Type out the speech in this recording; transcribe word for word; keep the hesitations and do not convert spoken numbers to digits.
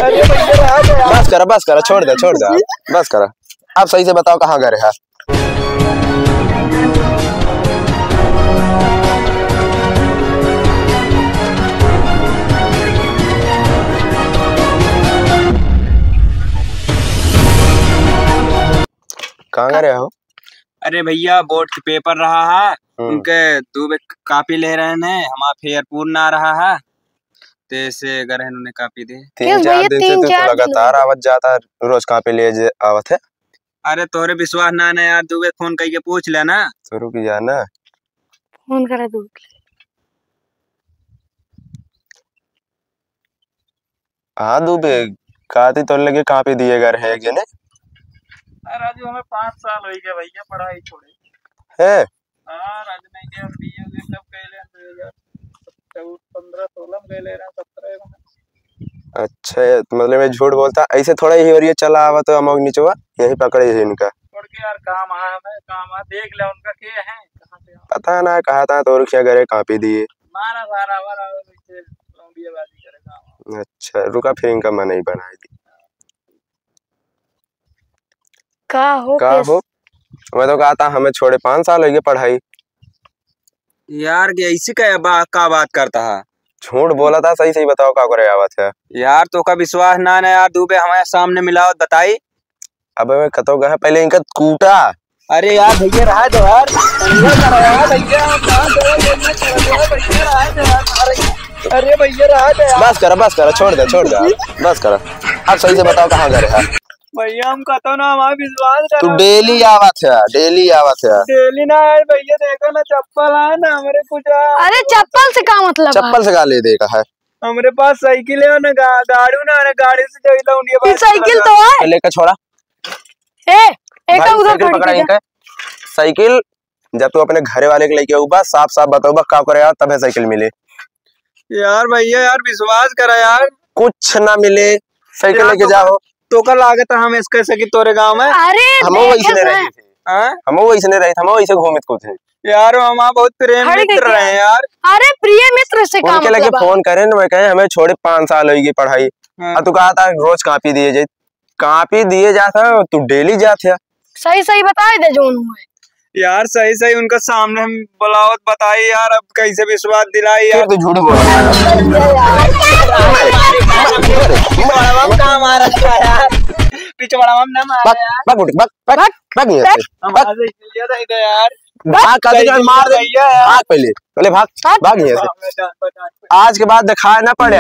बस करा, बस करा, छोड़ दे, छोड़ दे, बस करा। अब सही से बताओ, कहाँ गए रहे? कहाँ गए रहे हो? अरे भैया, बोर्ड के पेपर रहा है, हम्म। उनके दू बे कापी ले रहे हैं, हमारा फेयर पूर्ण आ रहा है, तो ऐसे अगर है उन्हें कापी दे। तीन किस चार भैया, दिन से तीन तू तो चार दिन लगातार हो गए। आवत जाता, रोज कापी ले जे आवत है। अरे तोहरे विश्वास ना, ना यार, दू बे फोन करके पूछ लेना। तो रुक जा ना। फोन करा दू। हाँ दुबे, काती तोर लगे कापी दिए गर है एक जने। अरे राजू, हमें पाँच साल हो गया भैया पढ़ाई छोड़े। है? हाँ राजू, नहीं गया, हम बीए उए सब कैले हैं, दो हज़ार चौदह, पन्द्रह, सोलह में कैले रहे, सत्रह में। अच्छा, तो मतलब ये झूठ बोलता, ऐसे थोड़ा ही ओरिया चला आवा तो अमोग निचवा, यही पकड़े ही इनका। छोड़ के यार, काम आ, हमें काम आ, देख ले उनका के है, कहाँ से आ? पता ना, कहा था तोर क्या करे कापी दिए। मारा सारा वाला वैसे लौंडियाबाजी करे काम। अच्छा, रुका, फिर इनका मन ही बनाई दी। का हो का केस-, हो? मैं तो कहा था, हमें छोड़े पाँच साल हो गए पढ़ाई। यार, ये ऐसी का बा-, का बात करता है? झूठ बोला था, सही सही बताओ, का करे आवत है? यार, तोका विश्वास ना, ना यार, दुबे हमारे सामने मिलावत बताई। अबे मैं कतो गए, पहले इनका कूटा। अरे यार भैया, रहा दो यार। भैया, रहा भैया, हम कहाँ गए? भैया, छोड़ दो, भैया, रहा दो यार। अरे, अरे भैया, रहा दो यार। बस करा, बस करा, छोड़ दे, छोड़ दे यार। बस करा। अब सही से बताओ, कहाँ गए रहे? भैया, हम कतो ना, हमारा विश्वास तू करो। डेली आवत है, डेली आवत है। डेली ना आए भैया, देखो ना, चप्पल है ना हमारे कुछ। अरे, चप्पल से का मतलब है? चप्पल से का ले दे का है? हमरे पास साइकिल है ना, गा-, गाड़ू ना, ना गाड़ी से जाइला उन्हें ये बात साइकिल करना। तो है। तो लेकर छोड़ा। ए, एक भाई, उधर साइकिल खड़ी पकड़ा कर इनका। साइकिल जब तू अपने घरे वाले के लेके आऊबा, साफ साफ बताऊबा का करे यार, तबे साइकिल मिले। यार भैया, यार विश्वास करा यार। कुछ ना मिले, साइकिल यार लेके तो जाओ। तो का लागत है हम इसके सकी तोरे गांव में? अरे हमो देख वैसने ना। रही थी। हाँ? हमो वैसने रही थी, हमो वैसे घूमित को थे। यार, वो हमारा बहुत प्रेम खड़ी मित्र कैसे? रहे यार। अरे, प्रिय मित्र से का उनके लगे मतलब है? फोन करे न, मैं कहे, "हमें छोड़े पाँच साल होइगे पढ़ाई।" हाँ। और तू कहा था, "रोज कापी दिए जाए।" कापी दिए जात है, तू डेली जात है। सही सही बताए दे जौन हुए। यार, सही सही उनका सामने हम बुलावत बताई यार, अब कैसे विश्वास दिलाई फिर यार। तू झूठ बोल। बड़वा काम आ रहा है यार। पीछे बड़वा ना मार भाग, यार। भाग, भाग, भाग, भाग, भाग यहाँ से। हम भाग। आज ये दे दे यार। भाग, काते जान मार दे। भैया। भाग पहले, पहले भाग, भाग। भाग यहाँ से। आज के बाद दिखाई ना पड़े।